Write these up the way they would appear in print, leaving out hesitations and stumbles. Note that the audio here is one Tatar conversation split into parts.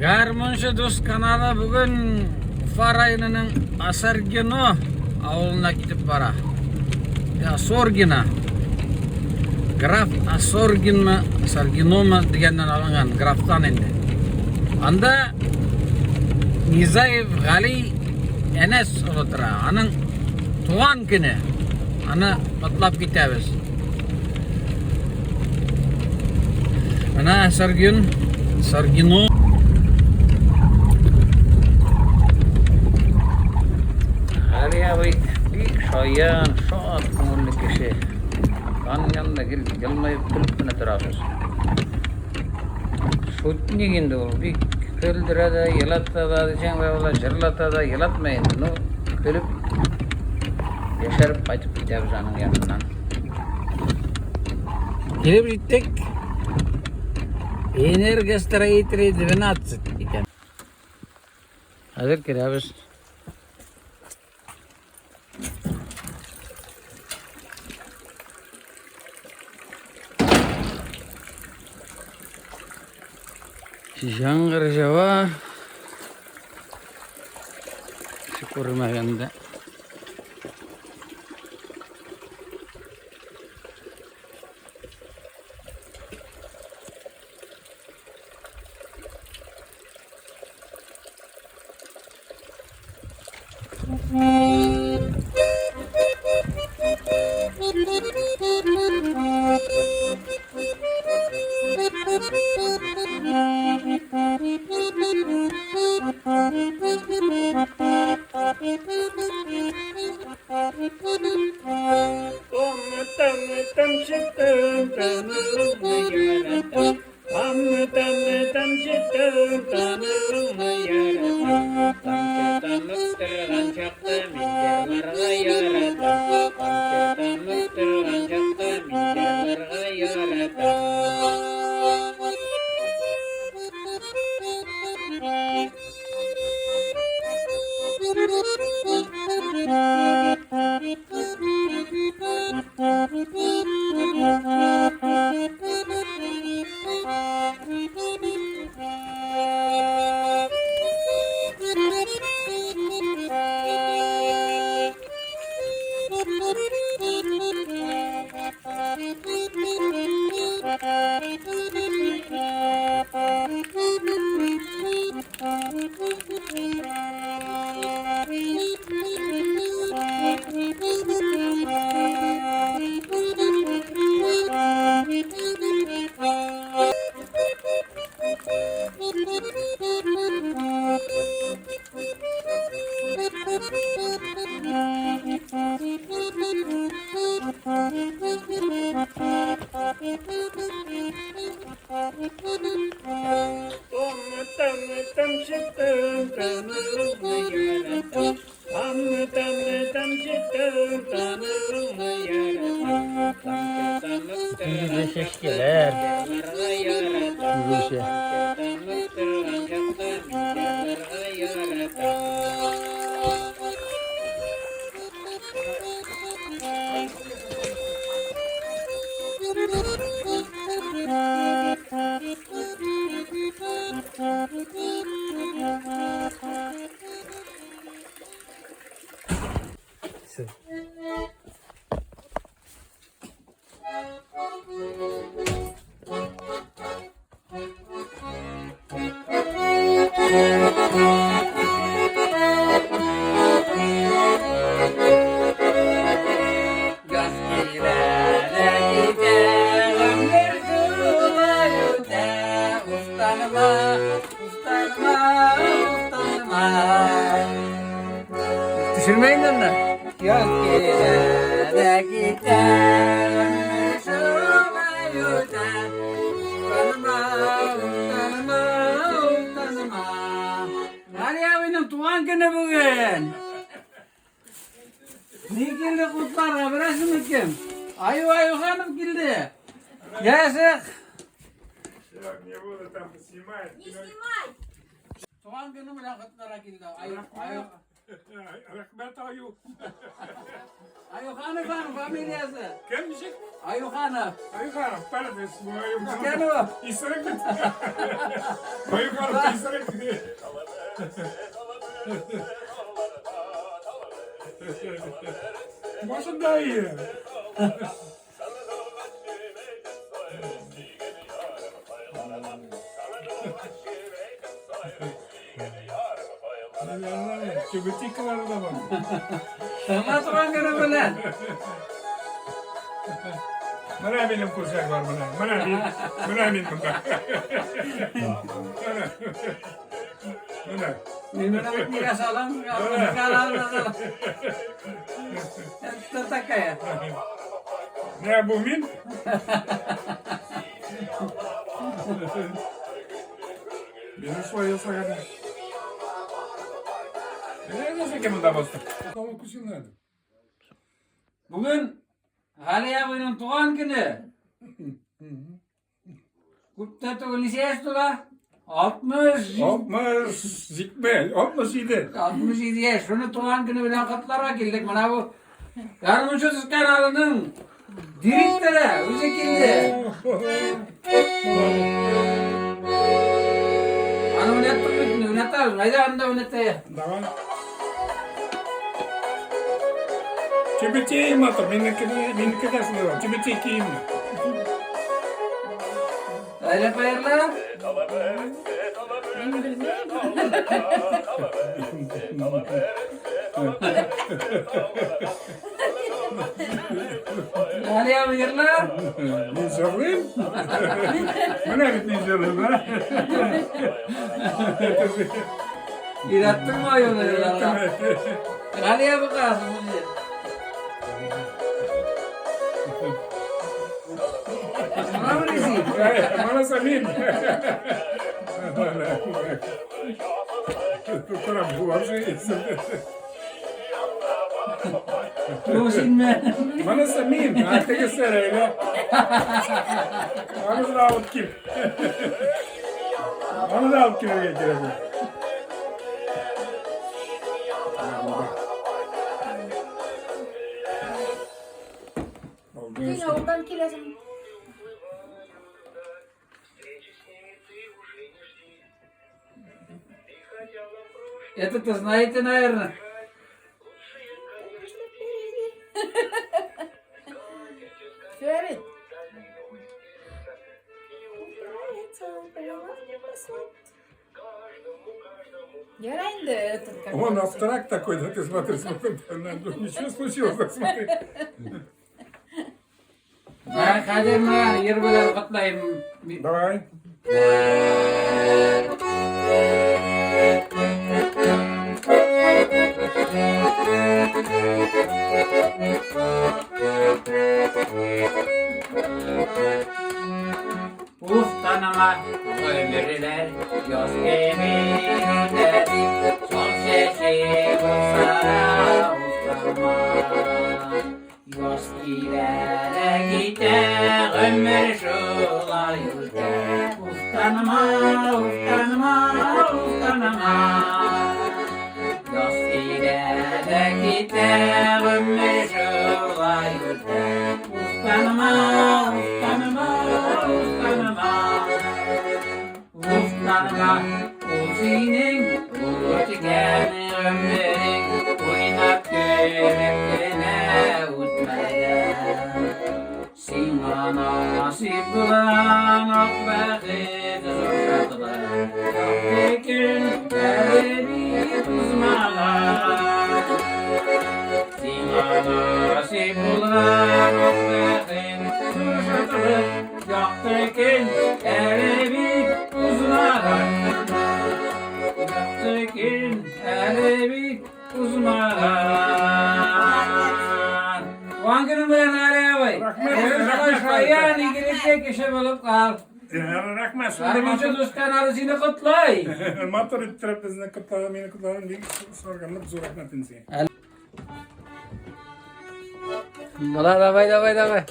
Гармунчы дус каналы бүген Уфа районының Асаргино авылына китеп бара. Асоргино. Граф Асоргинмы, Асаргиномы дигәннән алынган графтан инде. Анда Низаев Гали Әнәс улы тора. Аның туган көне. Аны котлап китәбез. Менә Саргин, Саргино. Гали абый бик шаян, шат күңелле кеше. Аның янында гел елмаеп көлеп кенә торабыз. Шутник инде ул, бик көлдерә дә, елата да, дисәң дә була, җырлата да, елатмый инде. Ну, көлеп, яшәреп кайтып китәбез аның яныннан. Килеп җиттек. Энергостроители 12 икән. Хәзер керәбез. Яңгыр җава. Күрмәгәндә. Тигезле чәчкәләр. Үзе. Все. Төшермә инде анда. Яз килә дә китә, шулай үтә. Таныма, таныма, таныма. Гали абыйның туган көне бүген. Ни килде котларга, беләсеңме кем? Аю Аюханов килде. Яшек. Не буду там снимать. Не снимай! Туган көне белән котларга килде. Аю, аю. Рәхмәт, Аю. Аюханов аның фамилиясе. Кем ничек? Аюханов. Аюханов, пәрдес. Аюханов. Кем ул? Исерек бит. Аюханов исерек. Башында ие. Чебетикалары да бар. Тыңла торган гына белән. Менә минем күршәк бар менә. Менә мин, менә мин монда. Менә. Менә. Мин менә бит нигә салам, салам. Это такая. Менә бу мин. Мине шулай ясаган. Менә нәрсә икән монда басты. Тавык күченде. Бүген Гали абыйның туган көне. Күп тә түгел, ничә яшь тула? 60. 67, 67. 67 яшь. Шуны туган көне белән котларга килдек. Менә бу Гармунчы каналының директоры үзе килде. Аны уйнаттык бит инде, уйнатабыз. Әйдә анда уйнатайык. Давай. Чебетей матур, минеке минеке дә шулай бар. Чебетей киемле. Әле паерлар? Мин белмим. Әле җырлар? Мин җырлыйм. Менә бит мин җырлыйм, ә? Өйрәттеңме аюны җырларга? Галия букасы бу. Менә мин. Карап була Бу синме? Монысы мин, а тегесе Рәйлә. Аны да алып кил. Аны да алып килергә кирәк. Син авылдан киләсең. Это-то знаете, наверное. Фәрит. Ярай инде этот как. Он абстракт такой, да ты смотри, смотри, ничего случилось, да смотри. Ә, хәзер менә җыр белән котлыйм. Давай. Уфтанама гомерләр яз кебек дип, Шул чәче булса да уфтанма. Яз килә дә китә, гомер шулай үтә. Уфтанма, уфтанма, уфтанма. Яз килә дә китә, гомер шулай үтә. Уфтанма, уфтанма, уфтанма. Уфтанма, ул синең, ул үткән гомерең, уйнап көлеп кенә үтмәгән. Сиңа насыйп булган ак бәхет зур шатлык, якты көн әле бит узмаган. Сиңа насыйп булган ак бәхет зур шатлык, якты көн әле бит узмаган. Якты көн әле бит узмаган. Туган көнең белән, Гали абый. Рәхмәт, Шулай рәхмәт. шаян, игелекле кеше булып кал. Рәхмәт. Гармунчы дус каналы сине котлый. Матур иттереп безне котлады, мине котлады, бик сорганлык зур рәхмәт инде сиңа. Була, давай, давай, давай.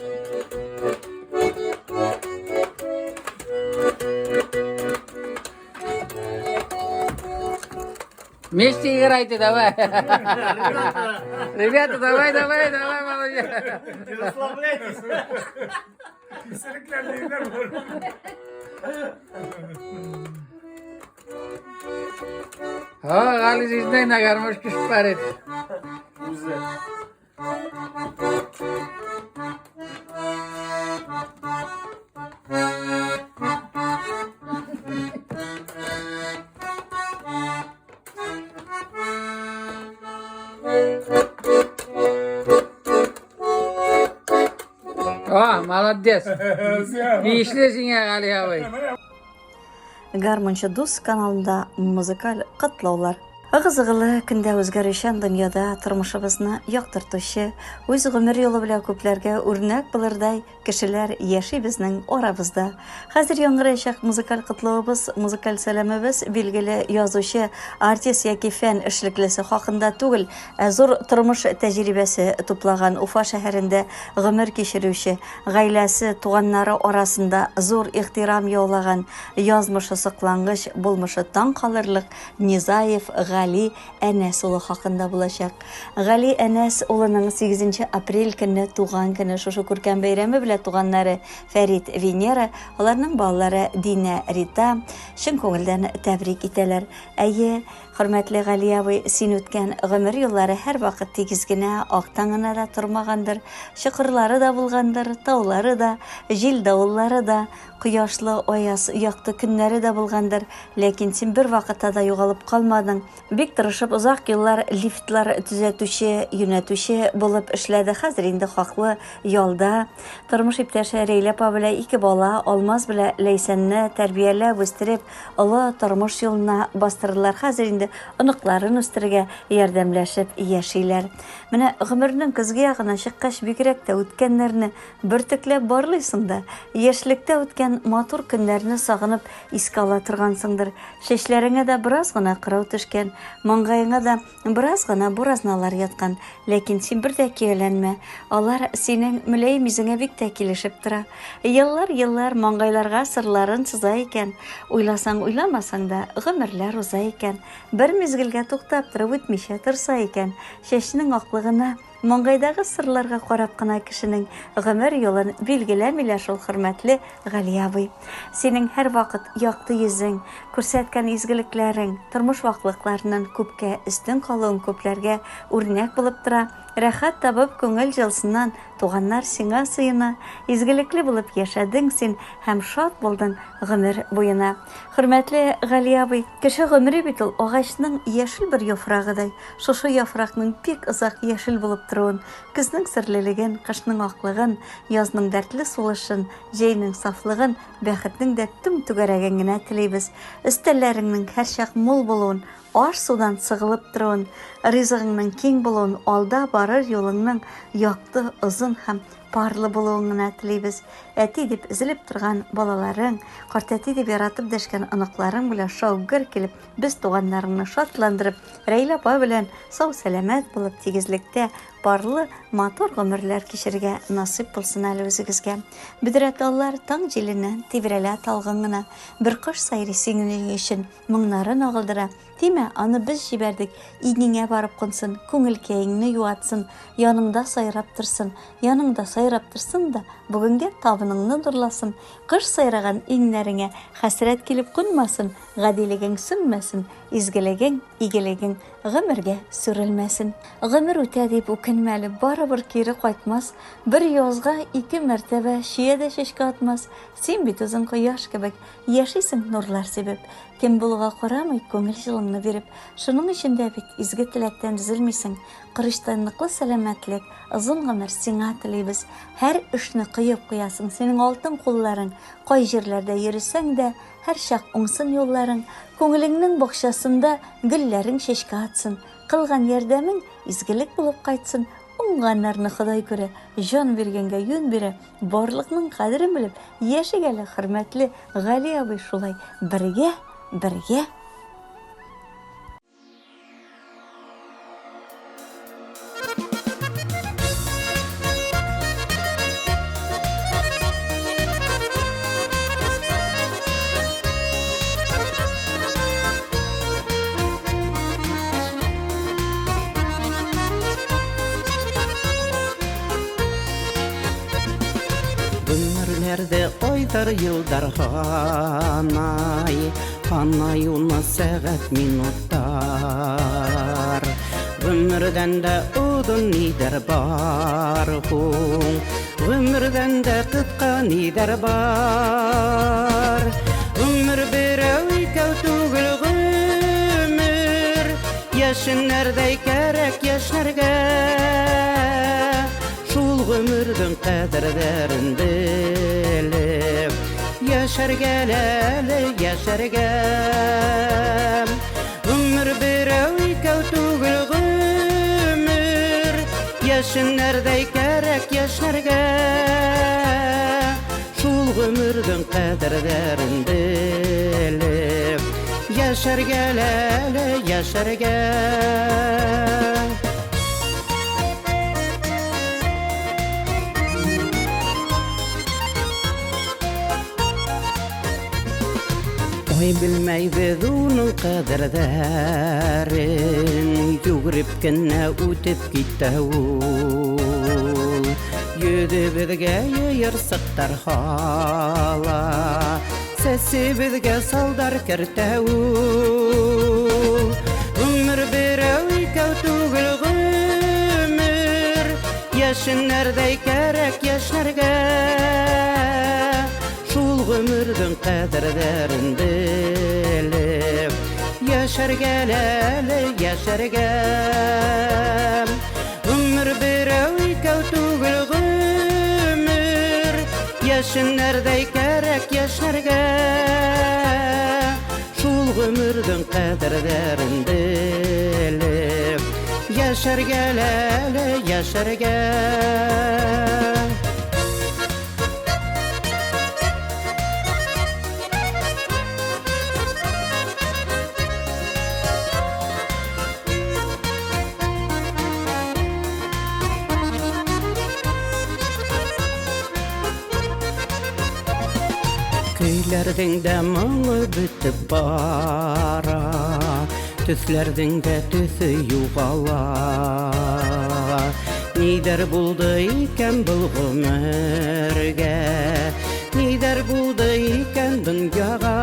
Вместе играйте, давай. Ребята, давай, давай, давай, молодец. Не расслабляйтесь. Исерекләр дигәннәр бар. О, Гали жизней на гармошке шпарит. Үзе. О, молодец. Тиешле сиңа, Гали абый. Гармунчы дус каналында музыкаль котлаулар. Ыгы-зыгылы көндә үзгәрүчән дөньяда тормышыбызны яктыртучы, үз гомер юлы белән күпләргә үрнәк булырдай кешеләр яши безнең арабызда. Хәзер яңгыраячак музыкаль котлавыбыз, музыкаль сәламебез билгеле язучы, артист яки фән эшлеклесе хакында түгел, ә зур тормыш тәҗрибәсе туплаган Уфа шәһәрендә гомер кичерүче, гаиләсе, туганнары арасында зур ихтирам яулаган, язмышы соклангыч, булмышы таң калырлык Низаев Гали Әнәс улы хакында булачак. Гали Әнәс улының 8 апрель көнне туган көне. Шушы күркәм бәйрәме белән туганнары Фәрит, Венера, аларның балалары Динә, Рита чын күңелдән тәбрик итәләр. Әйе, хөрмәтле Гали абый, син үткән гомер юллары һәрвакыт тигез генә, актан гына да тормагандыр. Чокырлары да булгандыр, таулары да, җил-давыллары да, кояшлы, аяз, якты көннәре дә булгандыр. Ләкин син бервакытта да югалып калмадың. Бик тырышып озак еллар лифтлар төзәтүче, юнәтүче булып эшләде. Хәзер инде хаклы ялда. Тормыш иптәше Рәйлә апа белән ике бала, Алмаз белән Ләйсәнне тәрбияләп үстереп, олы тормыш юлына бастырдылар. Хәзер инде оныкларын үстерергә ярдәмләшеп яшиләр. Менә гомернең көзге ягына чыккач, бигрәк тә үткәннәрне бөртекләп барлыйсың да, яшьлектә үткән матур көннәрне сагынып искә ала торгансыңдыр. Чәчләреңә дә бераз гына кырау төшкән, маңгаеңа да бераз гына буразналар яткан. Ләкин син бер дә көяләнмә, алар синең мөлаем йөзеңә бик тә килешеп тора. Еллар-еллар маңгайларга сырларын сыза икән. Уйласаң, уйламасаң да, гомерләр уза икән. Бер мизгелгә туктап торып үтмичә торса икән, чәчнең аклыгына, маңгайдагы сырларга карап кына кешенең гомер юлын билгеләмиләр шул, хөрмәтле Гали абый. Синең һәрвакыт якты йөзең, күрсәткән изгелекләрең, тормыш ваклыкларыннан күпкә өстен калуың күпләргә үрнәк булып тора. Рәхәт табып күңел җылысыннан туганнар сиңа сыена. Изгелекле булып яшәдең син һәм шат булдың гомер буена. Хөрмәтле Гали абый, кеше гомере бит ул агачның яшел бер яфрагыдай. Шушы яфракның бик озак яшел булып торуын, көзнең серлелеген, кышның аклыгын, язның дәртле сулышын, җәйнең сафлыгын, бәхетнең дә түм-түгәрәген генә телибез. Өстәлләреңнең һәрчак мул булуын, аш-судан сыгылып торуын, ризыгыңның киң булуын, алда барыр юлыңның якты, озын һәм парлы булуын гына телибез. Әти дип өзелеп торган балаларың, картәти дип яратып дәшкән оныкларың белән шау-гөр килеп, без туганнарыңны шатландырып, Рәйлә апа белән сау-сәламәт булып, тигезлектә парлы, матур гомерләр кичерергә насыйп булсын әле үзегезгә. Бөдрә таллар таң җиленнән тибрәлә талгын гына. Бер кош сайрый синең өчен. Моңнарын агылдыра. Тимә, аны без җибәрдек, игеңә барып кунсын, күңелкәеңне юатсын, яныңда сайрап торсын, яныңда сайрап торсын да, бүгенгә табыныңны нурласын, кош сайраган иңнәреңә хәсрәт килеп кунмасын, гадилегең сүнмәсен, изгелегең, игелегең гомергә сүрелмәсен. Гомер үтә дип үкенмә әле, барыбер кире кайтмас, бер язга ике мәртәбә чия дә чәчкә атмас, син бит үзең кояш кебек, Яшисең нурлар сибеп, кем булуга карамый, күңел җылыңны биреп. Шуның өчен дә бит изге теләктән өзелмисең. Корычтай ныклы сәламәтлек, озын гомер сиңа телибез. Һәр эшне коеп куясың, синең алтын кулларың. Кай җирләрдә йөресәң дә, һәрчак уңсын юлларың. Күңелеңнең бакчасында гөлләрең чәчкә атсын. Кылган ярдәмең изгелек булып кайтсын. Уңганнарны Ходай күрә, җан биргәнгә юнь бирә. Барлыкның кадерен белеп, яшик әле, хөрмәтле Гали абый, шулай бергә, бергә. Көннәрдә айдар елдар һанай, һанай уны сәгать минутлар. Гомердән дә озын нидер бар һуң, гомердән дә кыска нидер бар. Гомер берәү икәү түгел гомер, яшеннәрдәй кәрәк яшьләргә. Шул гомернең кадерләрен белеп, яшәргә әле яшәргә. Гомер берәү икәү түгел гомер, яшеннәрдәй кәрәк яшьләргә. Шул гомернең кадерләрен белеп, яшәргә әле яшәргә. Ой, белмәйбез уның кадерләрен, йөгереп кенә үтеп китә ул. Йөзебезгә йырсыктар һала, сәсебезгә салдар кертә ул. Гомер берәү икәү түгел гомер, яшеннәрдәй кәрәк яшьләргә. Шул гомернең кадерләрен белеп, яшәргә әле яшәргә. Гомер берәү икәү түгел гомер, яшеннәрдәй кәрәк яшьләргә. Шул гомернең кадерләрен белеп, яшәргә әле яшәргә. Көйләрнең дә моңы бетеп бара, төсләрнең дә төсе югала. Нидер булды икән был гомергә, нидер булды икән дөньяга.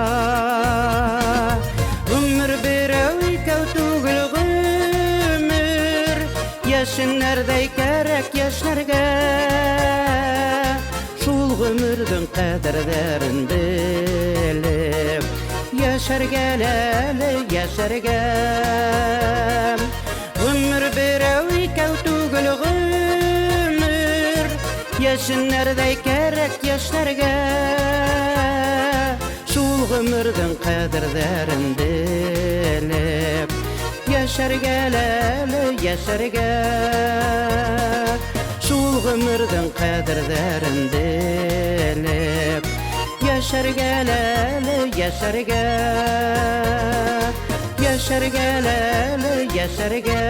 Гомер берәү икәү түгел гомер, яшеннәрдәй кәрәк яшьләргә. Шул гомернең кадерләрен белеп, яшәргә әле яшәргә. Гомер берәү икәү түгел гомер, яшеннәрдәй кәрәк яшьләргә. Шул гомернең кадерләрен белеп, яшәргә әле яшәргә. Шул гомернең кадерләрен белеп, яшәргә әле яшәргә. Яшәргә әле яшәргә.